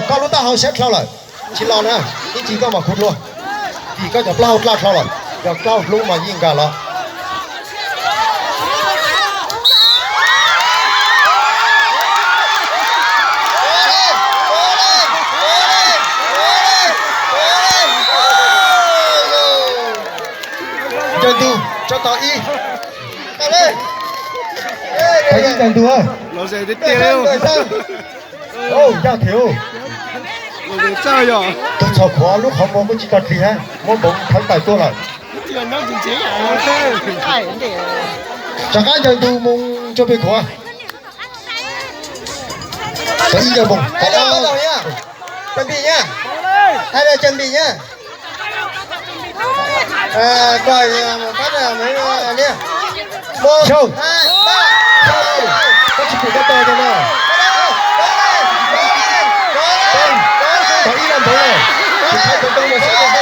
Koj lub taub hau sab dlhau lawm, tsis los na, ib ntsis koj mam khu dua, vim koj cov plaub hau dlhau lawm, yog plaub hau dlhau mas yeej nkag los. Ncaws ntug, tso tau ib. Tau ib ncaws ntug. Ncaj thiab. Tus txhom khuav lub qhov muag kuj tsis tau dlig hab, muab npoov thawb tawm tuaj lawm. Rov qab ncaws ntug mus rau pem khuav. Tau ib ncaws mus. Yog, koj tsis pum koj tau no na. Tau ib laj npaum no, tsis thaij tau tau no xwb.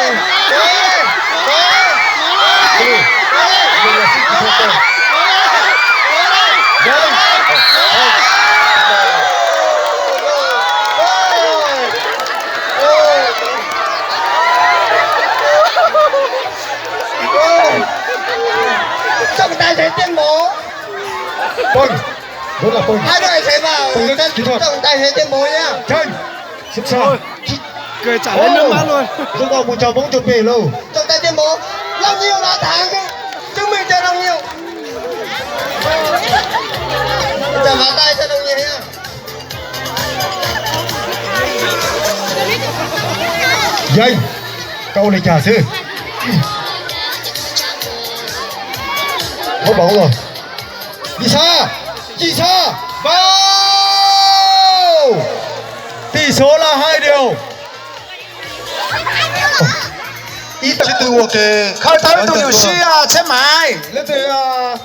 Trọng tài sẽ tuyên bố. Pog, đúng là Pog. Hai đội sẽ vào. Pog, kỹ thuật. Trọng tài sẽ tuyên bố nhá. Trên. Sẵn sàng. Ôi, kìa, chả thấy nước mắt luôn. Ôi, Dung Ngọc một trò bóng chuột về luôn. Trọng tài tuyên bố, Long Nhiêu đã thắng. Chúc mừng cho Long Nhiêu. Chào pháo tay cho Long Nhiêu nhá. Yeej, koj ua li cas xwb? Ua npaum los. Yim xab, yim xab, pab. Tỷ số là hai đều. Ib tug ua ke, khawb tau ib tug nyuam sij hawm tsheb maiv. Leej twg, a,